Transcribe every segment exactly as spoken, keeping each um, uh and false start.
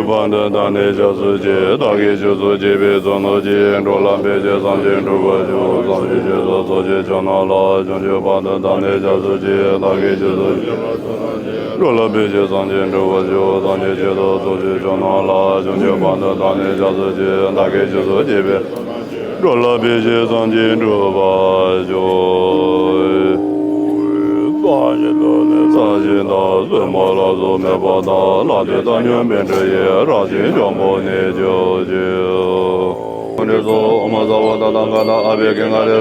བར་དུ་བདག་ནི་སྐྱབས་སུ་མཆི། བདག་གིས་ཆོས་སུ་གཅེས་པའི་བཙུན་མོ་ཅིག་འགྲོ་ལ་ཕན་ཕྱིར་སེམས་ཅན་སྒྲོལ་བར་ཤོག་སེམས་ཅན་ཆོས་སུ་ཐོབ་ཕྱིར་བྱོན་གནང་ལ། བྱང་ཆུབ་བར་དུ་བདག་ནི་སྐྱབས་སུ་མཆི། བདག་གིས་ཆོས་སུ་གཅེས་པའི་བཙུན་མོ་ཅིག་འགྲོ་ལ་ཕན་ཕྱིར་སེམས་ཅན་སྒྲོལ་བར་ཤོག་སེམས་ཅན་ཆོས་སུ་ཐོབ་ཕྱིར་བྱོན་གནང་ལ། བྱང་ཆུབ་བར་དུ་བདག་ནི་སྐྱབས་སུ་མཆི། བདག་གིས་ཆོས་སུ་གཅེས་པའི་འགྲོ་ལ་ཕན་ཕྱིར་སེམས་ཅན་སྒྲོལ་བར་ཤོག་ས་གཞི་དང་སོ་མ་ལ་སོགས་མེད་པ་དང་། ལྷ་དེ་དང་མྱུར་མི་འབྲལ་ཡི། རང་བཞིན་བྱང་པོ་ནི་སྐྱབས་མཆི། འདི་ཚོ་ཨོཾ་སརྦ་ཏ་ཏང་ཀ་ཏ་ཨ་བྷི་ཀེ་ང་ཏེ།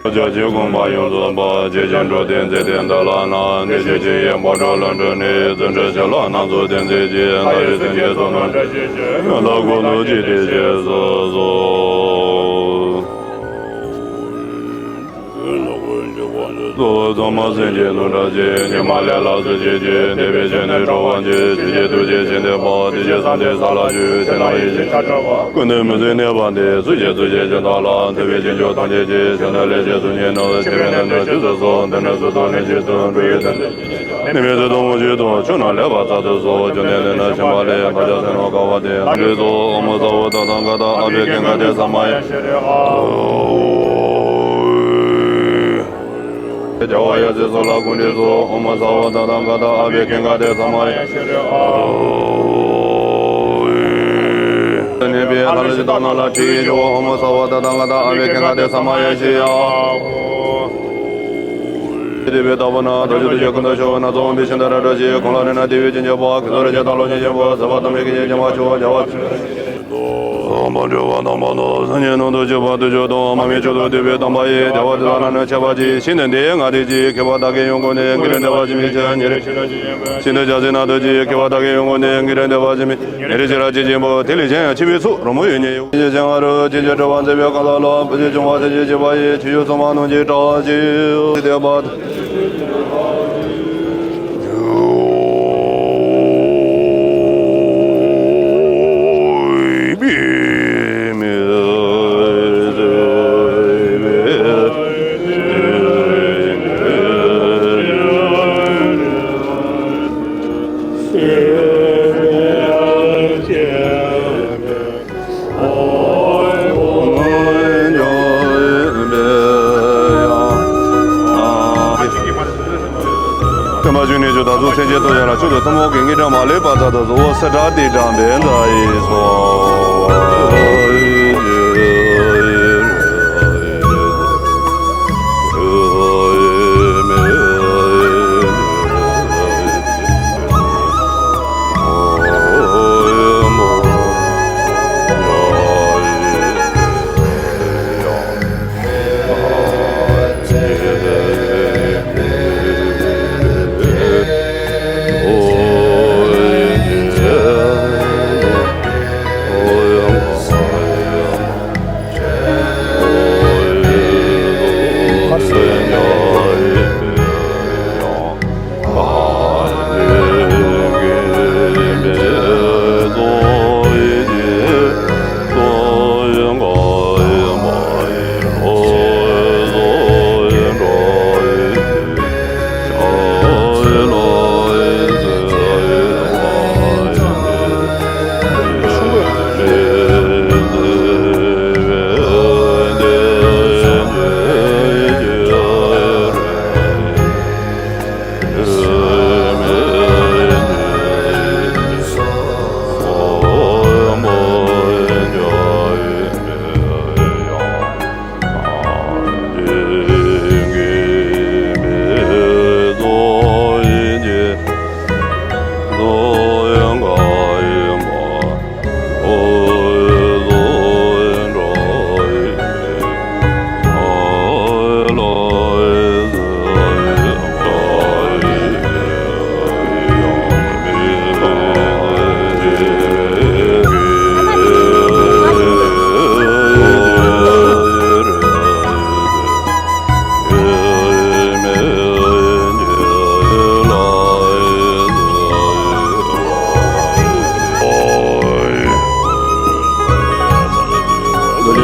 བརྒྱ་བྱིན་གུང་པ་ཡོངས་སུ་འབར། ཇི་བཞིན་འགྲོ་དོན་མཛད་དེ་འདི་ལ་ན། བདེ་གཤེགས་ཆོས་ཀྱི་དཔལ་འབྲུ་ལྷུན་གྲུབ་ནས། བརྩོན་འགྲུས་བྱིན་རླབས་སྣ་ཚོགས་ལྡན་མཛད་ཅིང་། ལྷ་ཡི་སེམས་ཅན་ཚོགས་རྣམས་བཀྲ་ཤིས་ཤིང་། ཡང་དག་གོ་ནོར་གྱིས་བདེ་གཤེགས་སུ་གསོལ། གཙོ་བོ་ཚང་མ་སེམས་ཅན་ལུས་འདྲ་ཞིང་། སྙིགས་མ་ལས་སླ་བསྲེ་བྱེད་ཅིང་། བདེ་བའི་ཞིང་ནས་སྤྲོ་བར་བྱེད། ཆོས་ཀྱི་ཐུགས་རྗེ་ཆེན་ལྡན་པ། དེ་བཞིན་གསང་བདེ་ས་ལ་བཞུགས། ཕྱི་ནང་ཡེ་ཤེས་ཆར་འབབ་པ། ཀུན་ནས་མི་ཟད་གནས་པ་འདི། གཟུགས་ཅན་གཟུགས་ཅན་གཞན་དག་ལ། འཚེ་བའི་ཅན་ཆོས་ཐམས་ཅད་ཀྱི། ཕྱི་ནང་ལས་ཕྱི་གཟུགས་ཉིད་ནི། ཕྱི་མའི་ནང་ནི་ཕྱི་གཟུགས་སོ། འདི་ནི་གཟུགས་དང་ནི་ཕྱི་གཟུགས། འགྲོ་བའི་དོན་དུ་ནི་མི་གཟུགས་ཐུན་མོང་བཞི་དང་། ཆོས་རྣམས་ལེགས་པར་གསལ་དུ་གསོལ། བཅོམ་ལྡན་འདས་ནི་ཆེན་པོ་ལས། བདག་ཅག་སེམས་ནི་དགའ་བ་སྟེ། འདི་ཚོ་ཨོཾ་སརྦ་ཏ་ཏང་ཀ་ཏ་ཨ་བྷི་ཀེ་ང་ཏེ་ས་མ་ཡ། རྒྱལ་བ་ཡབ་སྲས་སོགས་ལ་གུས་འདུད་སོ། ཨོཾ་སརྦ་ཏ་ཏང་ཀ་ཏ་ཨ་བྷི་ཀེ་ང་ཏེ་ས་མ་ཡ། གནས་པའི་ལྷ་ལ་ཇི་ལྟར་སྣང་ལ། ཁྲིད་ཡིག་བརྗོད་པ། ཨོཾ་སརྦ་ཏ་ཏང་ཀ་ཏ་ཨ་བྷི་ཀེ་ང་ཏེ་ས་མ་ཡ་ཤི་ཡ། དེ་བས་ལྟ་བུ་ན། དུག་གསུམ་དུས་ཀྱི་ཀུན་ཏུ་སྐྱོ་བ་སྣ་ཚོགས་འོང་བའི་ཞིང་དུ་རབ་བསྒྲལ་ཅིག་གང་ལ་རེ་ན་དེ་བས་ཅི་མཆིས་པ། ཁྱེད་ཚོ་རེ་ཅན་དང་ལོ་ཉེས་ཅན་པོ། ཟད་པ་དང་མི་སྐྱེ་ཉེས་ཅན་པ་ཆོས་རྒྱལ་བ། དང་པོ་འགྲོ་བ་དམ་པ་དང་། སངས་རྒྱས་རྣམས་དང་བཅས་པ་དུས་གཅིག་ཏུ། མ་མོའི་ཆོས་སུ་འདུས་པའི་དམ་པ་ཡིས། རྒྱལ་བ་དེ་དག་ལ་ནི་འཆད་པར་བགྱི། ཞིང་དུ་འདི་སྔ་ལྟས་ཅིག་མཁས་པ་དག་གི་ཡོན་སྒོ་ནས། ཉེ་རིང་བདེ་བ་ཇི་སྙེད་ཅིག་ཉེ་རིང་ཞིང་རབ་ཅི་སྙེད་པ། ཞིང་དུ་བྱང་སེམས་སྣ་ཚོགས་ཀྱིས། མཁས་པ་དག་གི་ཡོན་སྒོ་ནས། ཉེ་རིང་བདེ་བ་ཇི་སྙེད་ཉེ་རིང་ཞིང་རབ་ཅི་སྙེད་པ། དེ་ལས་གཞན་ཡང་འཆི་བའི་ཚུལ་རོལ་མོ་ཡོད་ཉིད་ཡོད། ཅི་ཞིག་ཅེ་ན་རུ་ཅི་ཞིག་གྲུབ་པ་མཛད་པའི་གང་ཟག་ལ། བུ་ཞིག་བྱུང་བ་སེམས་ཅན་གཅིག་པ་ཡི། ཆོས་ཡུལ་སོ་མ་རྣམས་ཀྱི་གྲགས་ཤིང་། དེ་པ། སྟོན་པ་བཅུ་གཉིས་ཀྱིས་བདག་སོགས་སེམས་ཅན་ཐམས་ཅད་ལ་མཆོག་ཏུ་ཐུན་མོང་གི་དངོས་གྲུབ་མ་ལུས་པ་སྩལ་དུ་གསོལ། སཱ་ཏྲ་ཏི་ཏྲ་བཛྲ་ཡེ་སྭཱ་ཧཱ།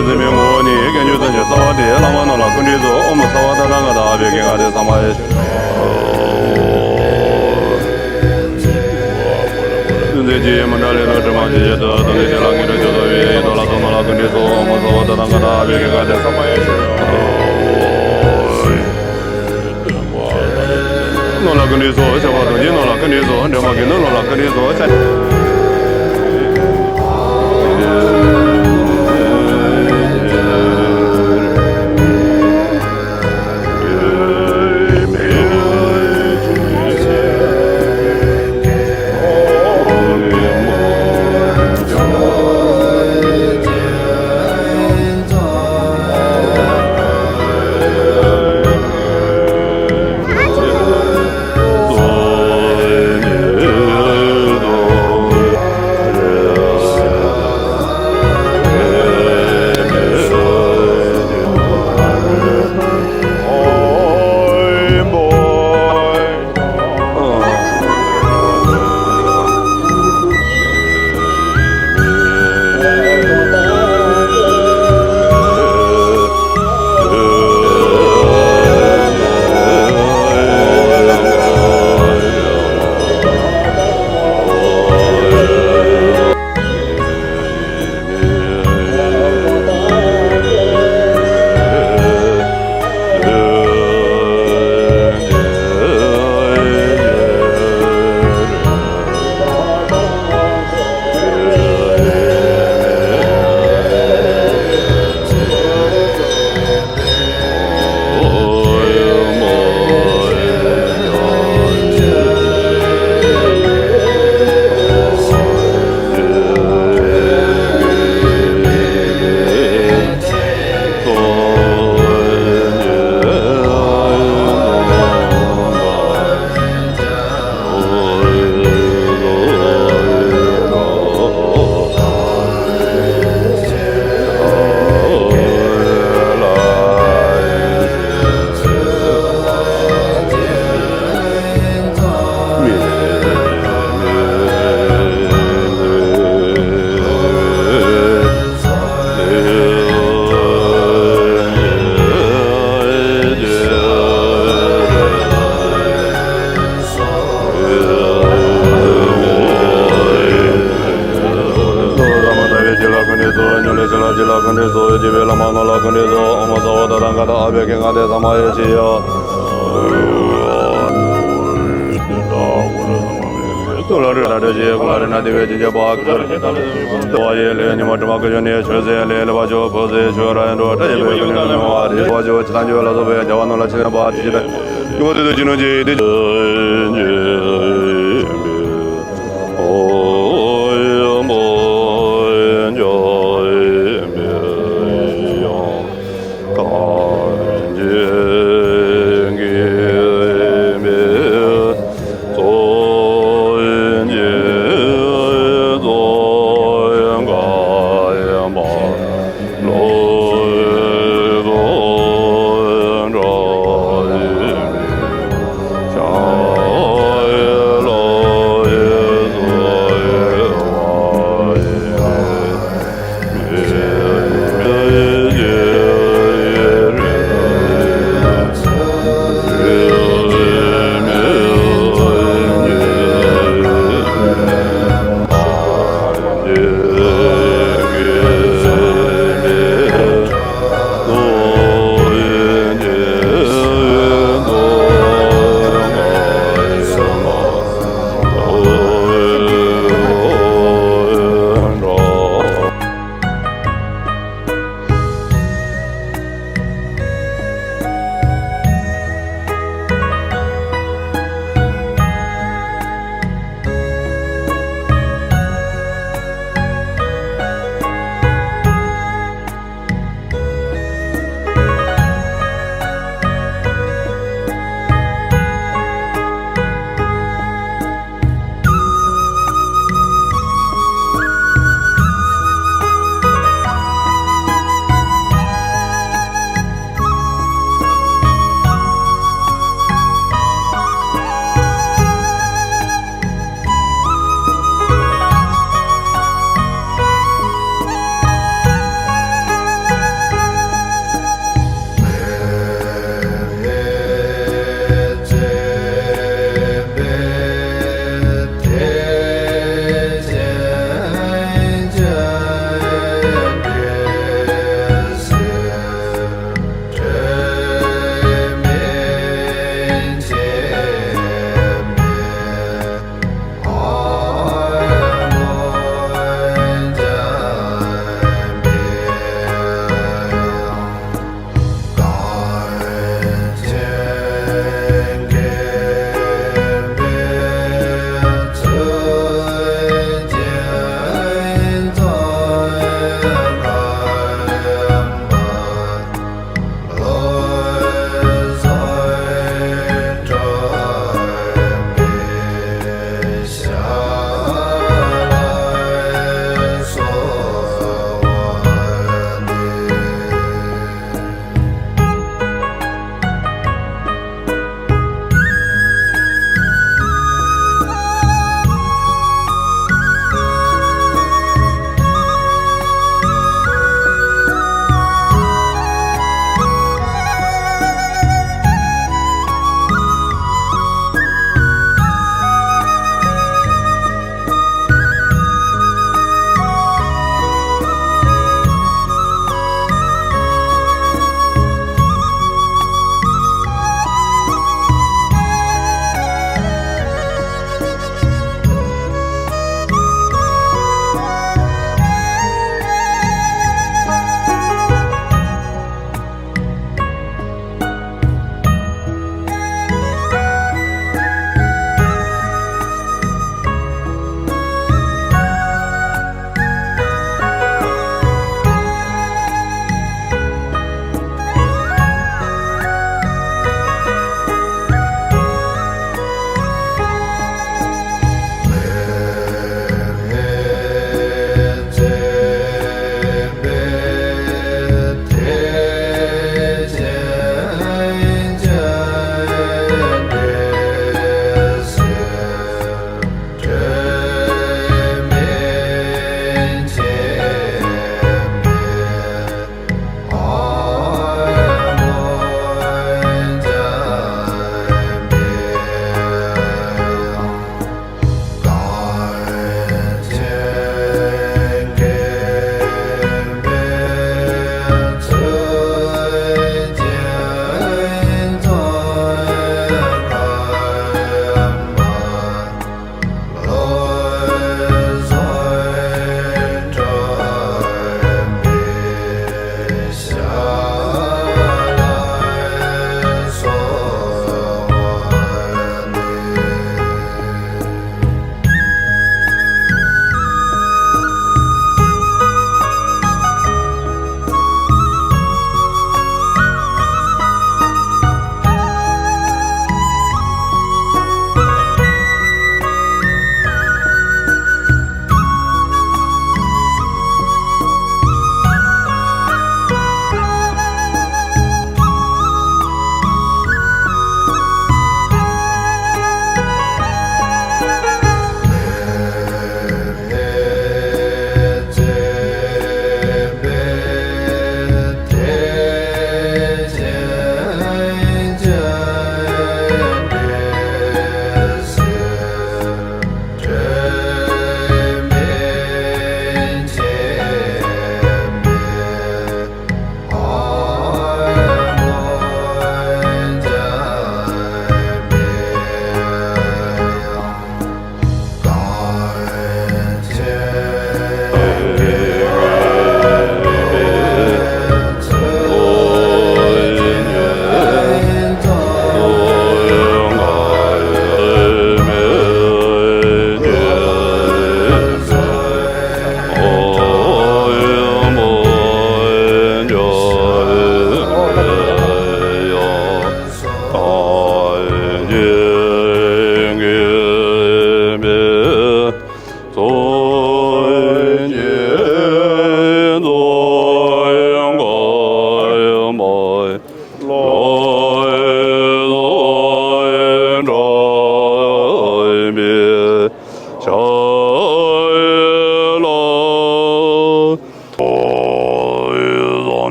འཛིན་པའི་ངོ་བོ་ཉིད་ཀྱི་རྒྱུ་མཚན་གྱི་རྩ་བ་དེ་བླ་མ་རྣམས་ལ་སྐུ་མདུན་སོགས། ཨོཾ་སརྦ་ཏ་ཐཱ་ག་ཏ་ཨ་བྷྱ་ཀྱེ་ག་ཏེ་ས་མ་ཡེ། ཐུགས་རྗེ་ཆེ། མི་འབྲལ་ལས་དང་དྲི་མ་ཅན་ཞི་བདེ་དང་ལྡན་ཞིང་ལག་ལེན་དུ་འཇུག་ཐུབ་པའི་དོན་ལ་སོགས་རྣམས་ལ་སྐུ་མདུན་སོགས། ཨོཾ་སརྦ་ཏ་ཐཱ་ག་ཏ་ཨ་བྷྱ་ཀྱེ་ག་ཏེ་ས་མ་ཡེ། རྣམས་ལ་སྐུ་མདུན་སོགས། ཆགས་པ་དང་བཅས་རྣམས་ལ་སྐུ་མདུན་སོགས། འདྲེན་པ་གི་རྣམས་ལ་སྐུ་མདུན་སོགས། ཆགས།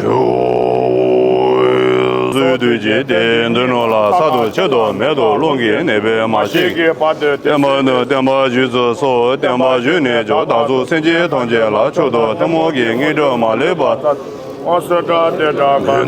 སོ་སོའི་དུས་ཀྱི་དེ་འདུལ་ནོ་ལ། གསར་དུ་ཆེད་དུ་མེད་དུ་རླུང་གིས་གནས་པའི་མ་ཤེས་ཀྱི། བརྟན་པ་དུ་བསྟན་པ་བཞུགས་སུ་གསོལ། བསྟན་པ་བཞུགས་ནས་ཀྱང་བདག་སོགས་སེམས་ཅན་ཐམས་ཅད་ལ། མཆོག་ཏུ་ཐུན་མོང་གི་དངོས་གྲུབ་མ་ལུས་པ། དབང་སུ་གྲགས་ཏེ་གྲགས་པ།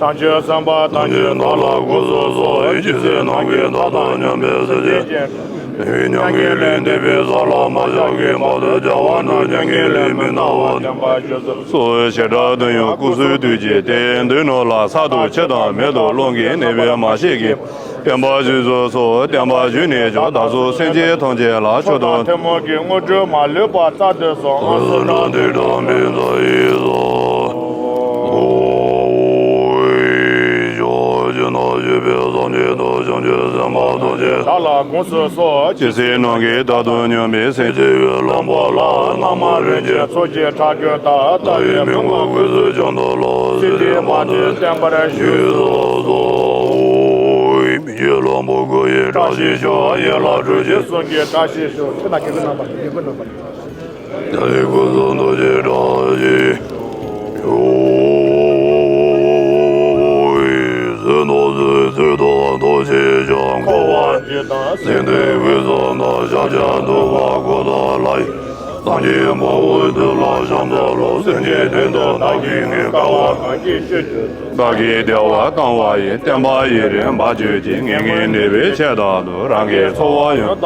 བྱང་ཆུབ་སེམས་དཔའ་ཐམས་ཅད་བདག་ལ་དགོངས་སུ་གསོལ། ཇི་སྲིད་ནམ་མཁའི་མཐའ་དང་མཉམ་པའི་སེམས་ཅན། མྱ་ངན་ལས་འདས་པའི་ས་ལ་མ་ཞུགས་ཀྱི་བར་དུ་བྱ་བ་དང་མྱ་ངན་ལས་མི་འདའ་བར་བརྟན་པར་བཞུགས་སུ་གསོལ། བྱེ་བྲག་ཏུ་ཡང་སྐུ་གསོལ་དུས་ཀྱི་དེ་འདུལ་ནོ་ལ། གསར་དུ་ཆེད་དུ་མེད་དུ་རླུང་གིས་གནས་པའི་མ་ཤེས་ཀྱི། བསྟན་པ་བཞུགས་སུ་གསོལ། བསྟན་པ་བཞུགས་ནས་ཀྱང་བདག་སོགས་སེམས་ཅན་ཐམས་ཅད་ལ། མཆོག་ཏུ་ཐུན་མོང་གི་དངོས་གྲུབ་མ་ལུས་པ་རྩལ་དུ་གསོལ། དབང་སུ་གྲགས་ཏེ་གྲགས་པའི་མཐའ་ཡས་སུ། བྱང་ཆུབ་སེམས་དཔའ་ཐམས་ཅད་བདག་ལ་དགོངས་སུ་གསོལ། ཇི་སྲིད་ནམ་མཁའི་མཐའ་དང་མཉམ་པའི་སེམས་ཅན་ཡོད་ལ་མ་ལུས་པ་ལ། སྣང་བ་རིན་ཆེན་ཚོགས་ཀྱི་ཕྲ་རྒྱས་དང་། ལྟ་བའི་མིག་དབང་དབུས་སུ་བྱོན་དུ་ལོངས། སྲིད་པའི་བར་དུ་བརྟན་པར་བཞུགས་སུ་གསོལ། མི་བསྐྱོད་ལྷུན་པོ་སྐུ་ཡི་བཀྲ་ཤིས་ཤོག། ཡན་ལག་གྲུ་བཞི་གསུམ་གྱི་བཀྲ་ཤིས་ཤོག། ཆོས་རྣམས་ཀྱི་ཀུན་རྣམ་པ། ཀྱི་ཀུན་རྣམ་པ། ཡ་ལི་སྐུ་གསུང་ཐུགས་ཀྱི་བཀྲ་ཤིས་ཤོག། བཟོད་ནོར་བཟོད་ཚུལ་དང་ཐུགས་རྗེ་ཆེ། འཁོར་བ་འཇིག་དང་སྲིད་མཐའི་དབུས་སུ་བདག་ཞབས་ཀྱང་འདུག་པ་གོ་ཐོབ་ལ། སངས་རྒྱས་དཔའ་བོས་ཐུགས་ལ་བཞག་འདུག་ལོ། སེམས་ཅན་དོན་དུ་བདག་གིས་ངེས་དཀའ་བ། བདག་གིས་བདེ་བ་བཏང་བ་ཡི། བསྟན་པ་ཡུན་རིང་འབར་གྱུར་ཅིག། ངེས་ངེས་ནུས་པའི་ཆེད་དུ་རང་གི་འཚོ་བ་ཡང་།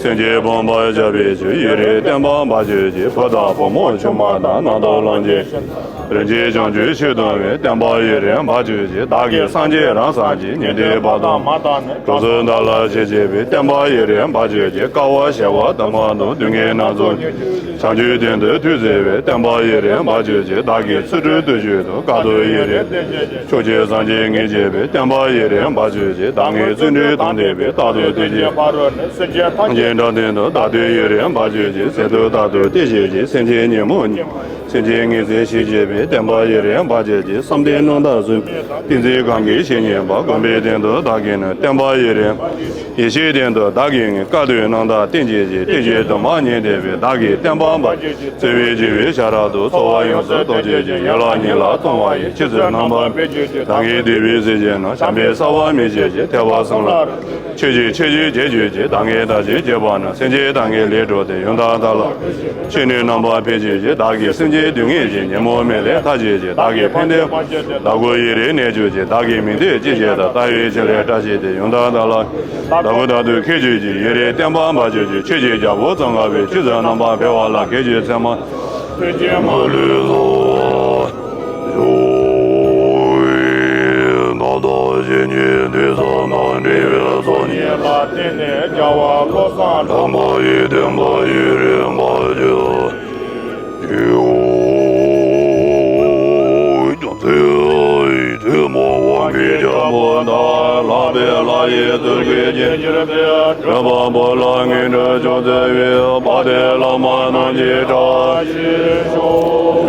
སེམས་ཅན་ཕོངས་པར་བྱ་བའི་ཕྱིར། ཡུན་རིང་བསྟན་པ་འབར་གྱུར་ཅིག། བུ་དང་བུ་མོ་ཆུང་མ་དང་། ནང་དུ་ལོངས་སྤྱོད་རིན་ཆེན་བྱང་ཆུབ་ཕྱིར་གཏོང་བའི། བསྟན་པ་ཡུན་རིང་འབར་གྱུར་ཅིག། བདག་གིས་སངས་རྒྱས་རང་སངས་རྒྱས། ཉན་ཐོས་བར་དུ་མ་དག་ནས། གྲོགས་སུ་བདག་ལ་ཞེན་བྱེད་པའི། བསྟན་པ་ཡུན་རིང་འབར་གྱུར་ཅིག། དཀའ་བ་ཞི་བ་དམ་པ་དང་། སྡུག་བསྔལ་རྣམས་ཚོགས་བྱང་ཆུབ་དོན་དུ་ཐུགས་བརྩེ་བའི། བསྟན་པ་ཡུན་རིང་འབར་གྱུར་ཅིག། བདག་གིས་ཚུལ་ཁྲིམས་བརྟུལ་ཞུགས་དང་། དཀའ་ཐུབ་ཡུན་རིང་བསྟེན་བྱེད་ཅིང་། ཕྱོགས་བཅུའི་སངས་རྒྱས་ངེས་བྱེད་པའི། བསྟན་པ་ཡུན་རིང་འབར་གྱུར་ཅིག། བདག་ངེས་བརྩོན་འགྲུས་དང་ལྡན་པའི། རྟག་ཏུ་བསྟེན་ཅིང་ཕ་རོལ་ནས། སེམས་ཅན་ཐམས་ཅད་དགྲ་སྟེང་དུ། བདག་བསྟོད་ཡུན་རིང་འབར་གྱུར་ཅིག། གསེར་ཐུབ་ལྟར་དུ་བསྟེན་བྱེད་ཅིང་། སེམས་ཅན་ཉོན་མོངས་ཉེས་པ། སེམས་ཅན་ངེས་ཟིན་ཞི་བྱེད་པའི། བསྟན་པ་ཡུན་རིང་འབར་གྱུར་ཅིག། བསམ་གཏན་རྣམ་དག་སྲུང་བའི། ཏིང་འཛིན་གང་གིས་ཞི་བར་བྱེད་པ། སྒོམ་པའི་སྟེང་དུ་བདག་གིས་ནི། བསྟན་པ་ཡུན་རིང་། ཡེ་ཤེས་སྟེང་དུ་བདག་གིས་ངེས། དཀའ་ཐུབ་རྣམ་དག་བསྟེན་བྱེད་ཅིང་། བསྟེན་བྱའི་དུ་མ་ཉིད་ལྡན་པའི། བདག་གིས་བསྟན་པ་འབར་བརྩེ་བའི་བྱེ་བའི་ཤ་ར་དུ། འཚོ་བ་ཡོངས་སུ་རྟོག་བྱེད་ཅིང་། ཡན་ལག་ཉིད་ལ་གཏོང་བ་ཡི། ཆོས་ཚུལ་རྣམ་པར་འཕེལ་གྱུར་ཅིག། བདག་ངེས་འདུས་པའི་སེམས་ཅན་རྣམས། བྱམས་པའི་ས་བོན་སྨིན་བྱེད་ཅིང་། ཐེག་པ་གསུམ་ལ་ཆོས་ཀྱི་ཆེ་བརྗོད་རྒྱས་གྱུར་ཅིག། བདག་ངེས་བདག་བྱིན་གྱིས་བརླབས་ནས། སེམས་ཅན་བདག་ངེས་ལས་གྲོལ་ཏེ། ཡང་དག་བདག་ལ་ཆོས་ནི་རྣམ་པར་འཕེལ་གྱུར་ཅིག། བདག་གིས་སེམས་ཅན་སྡུག་བསྔལ་གྱི། ཉོན་མོངས་མེ་ལས་ཐར་བྱེད་ཅིང་། བདག་གིས་ཕན་བདེ་བདག་ཀུན་ཡུན་རིང་གནས་གྱུར་ཅིག། བདག་གིས་མི་འདོད་ཅི་བྱེད་དང་། ལྟ་བའི་ཆེད་ལས་བཀྲ་ཤིས་ཏེ། ཡང་དག་བདག་ལ་བདག་ཀུན་རྟག་ཏུ་ཁེགས་གྱུར་ཅིག། ཡུན་རིང་བསྟན་པ་འབར་གྱུར་ཅིག། ཆོས་ཀྱི་རྒྱལ་པོ་ཙོང་ཁ་པས། ཆོས་ཚུལ་རྣམ་པར་འཕེལ་བ་ལ། གེགས་གྱུར་ཚད་མ་ཐོན་ཅིང་མ་ལུས་སོ། ཞུ་བའི་ནམ་ཟླ་བཞི་ཉིན་དུས་གསུམ་དང་འབྲེལ་བའི་ཚོགས་གཉིས་ལ་བརྟེན་ནས། རྒྱལ་བ་བློ་བཟང་གྲགས་པ་ཡི་བསྟན་པ་ཡུན་རིང་འབར་གྱུར་ཅིག། ཐུན་མོང་དབང་གི་རྒྱལ་པོ་དང་། ལྷག་པའི་ལྷ་ཡི་ཚུལ་གྱིས་བརྒྱན་གྱུར་པའི། སྒྲུབ་པ་པོ་ལ་ངེས་འགྲོ་མཆོག་སྩོལ་བའི། དཔལ་ལྡན་བླ་མ་རྣམས་ཀྱི་བཀྲ་ཤིས་ཤོག།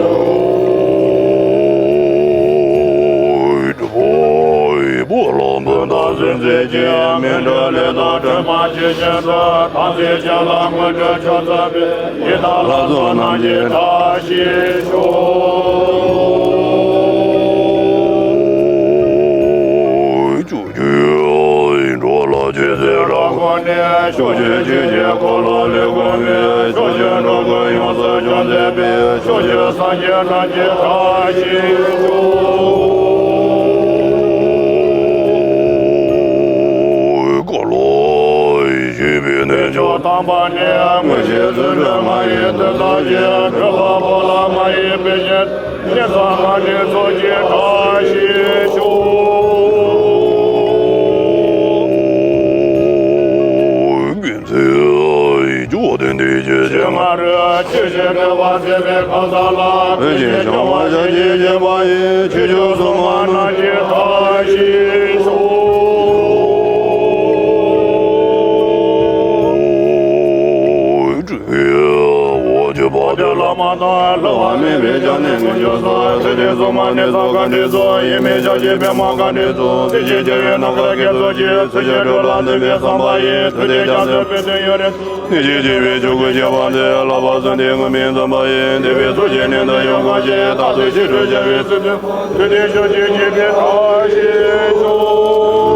སྒྲུབ་པ་པོ་ལ་འབུམ་ཐང་སེམས་ཅན་གྱི། མི་འབྲལ་ལས་དང་སྒྲོན་མ་ཇི་བཞིན་དུ། དམ་ཚིག་ཅན་ལ་དངོས་གྲུབ་མཆོག་སྩོལ་བའི། ཡི་དམ་ལྷ་ཚོགས་རྣམས་ཀྱི་བཀྲ་ཤིས་ཤོག། ཕྱོགས་བཅུའི་འགྲོ་ལ་ཆོས་ཚུལ་རབ་བསྒོམས་ནས། ཕྱོགས་བཅུའི་ཆོས་ཀྱི་འཁོར་ལོ་ལས་གོལ་བའི། ཕྱོགས་བཅུའི་འགྲོ་ཀུན་ཡོངས་སུ་སྐྱོབ་མཛད་པའི། ཕྱོགས་བཅུའི་སངས་རྒྱས་རྣམས་ཀྱི་བཀྲ་ཤིས་ཤོག། འཁོར་ལོ་བཞི་པའི་གནས་མཆོག་དམ་པ་ནས། མངོན་ཤེས་བརྩོན་འགྲུས་ལྔ་ཡི་མཐུ་སྟོབས་ཀྱིས། སྒྲུབ་པ་པོ་ལ་མ་ཡི་བི་ཞིང་། ཉེར་ཚང་མ་ནིང་ཚོགས་ཀྱི་བཀྲ་ཤིས་ཤོག། མཁྱེན་བརྩེ་ཡིད་སྐྱོ་ལྡན་འདས་ཀྱི་ཞལ་སྔ་རོལ། ཆོས་ཀྱི་སྤྲོས་པ་སེལ་བའི་གང་ཟག་ལ། ལུས་ཀྱི་བྱང་བ་ཞལ་གྱིས་བཞེས་པ་ཡི། ཆོས་སྐྱོང་སྲུང་མ་རྣམས་ཀྱིས་བདག་ཞིང་མཆོད། འོག་གི་བ་དན་ལྷག་མ་དང་། ལྷག་པ་མེད་པའི་ཆ་ནས་མངོན་གྱུར་སོ། ཚུལ་ཁྲིམས་སྲུང་མ་ནི་ཚོགས་བཀའ་དྲིན་སོ། ཡིད་མི་བྱ་ཞིང་པདྨ་བཀའ་དྲིན་སོ། སྲིད་ཞིའི་རྒྱལ་བའི་རྣམ་དཀར་གྱི་ཚོགས་ཀྱིས། ཚུལ་གྱི་སྤྲོས་ལ་འདུན་པའི་བསམ་པ་ཡིས། ཐུགས་རྗེ་རྒྱ་མཚོའི་དཔལ་དུ་ཡུན་རིང་། ནད་ཀྱིས་བཅིངས་པའི་ཆོ་ག་བྱེད་པ་འདི། བསླབ་པ་གསུམ་དེ་ངུར་སྨྲིག་འཛིན་པ་ཡིས། འདས་པའི་ཚོགས་ཀྱི་ནད་འདི་ཡོངས་བཀག་ཅིང་། རྟག་ཏུ་ཞི་ཁྲོ་བྱ་བའི་ཚུལ་དུ། ཐུགས་བརྟན་ཤོག་ཅིག་བགྱིས་པའི་བཀྲ་ཤིས་ཤོག